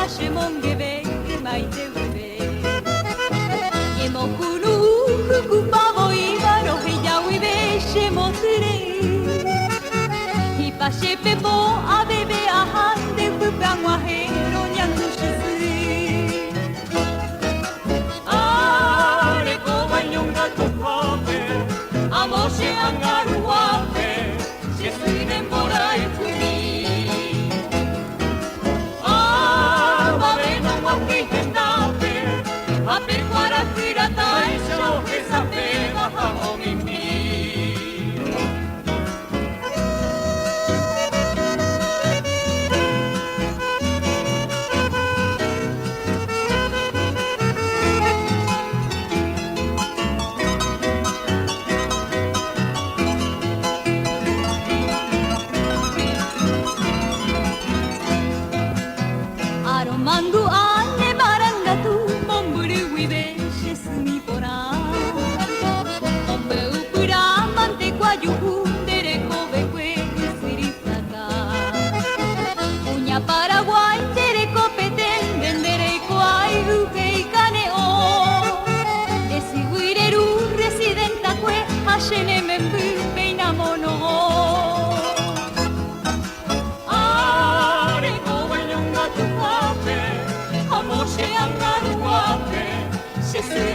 Nachemongeve ymaite guive. Ñemokunu hykupa voíva roheja guive chemotyre'ỹ. Hipa che pepo aveve aha nde ypýpe ag̃uahẽ roñandu che sy. Arekóva iñongatuhápe, amo che ánga ruguápe, che sy ne mborayhumi. Avave nog̃uahẽi hendápe, ha pe kuarahy ratáicha ohesapéva ha omimi. Aromandu'a ne marangatu mombyry guive che symi porã. Ombe'upyrã mante kuajuhu nde rekovekue ysyry sakã. Kuña Paraguái nde rekopete nde ndereikuaái upéi kane'õ. Nde sygui reru residentakue ha che ne memby péina mono'õ. Arekóva iñongatuhápe, amo che ánga ruguápe, che sy.